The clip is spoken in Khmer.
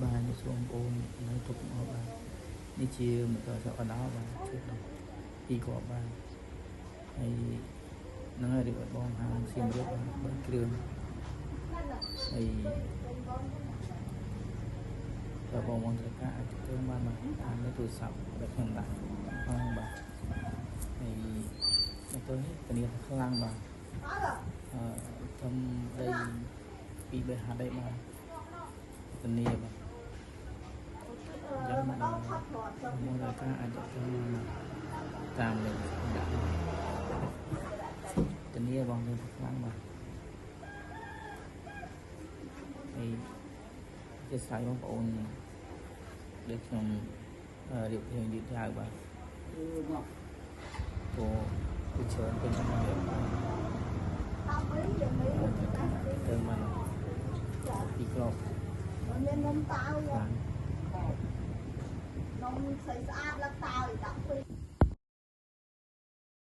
បាទនេះសូមបងប្អូននៅទុកមកបាទនេះជាម៉ូទ័រសក់កដោបាទជិះដល់ពីរគ្រាប់បាទហើយហ្នឹងហើយរៀបឲ្យបងហាងសៀមរាបបាទ3គ្រឿងហើយបើបងប្អូនត្រូវការអាចទៅបានបាទតាមលេខទូរស័ព្ទដែលខ្ញុំដាក់ផងបាទហើយម៉ូទ័រនេះធានាថាខ្លាំងបាទអឺធំដី2 3ហាត់ដែរបាទធានាបាទអញ្ចឹងដល់មកដល់ការអាចទៅតាមលេខដាក់ធានាបងទៅខ្លាំងបាទហើយជាស្រ័យបងប្អូនដូចខ្ញុំរៀបរៀងយឺតយ៉ាវបាទព្រោះគឺច្រើនពេកខ្ញុំរៀបទៅមកពីក្រប មាននំតាវនំស្អីស្អាតឡើងតាវដាក់ពេក។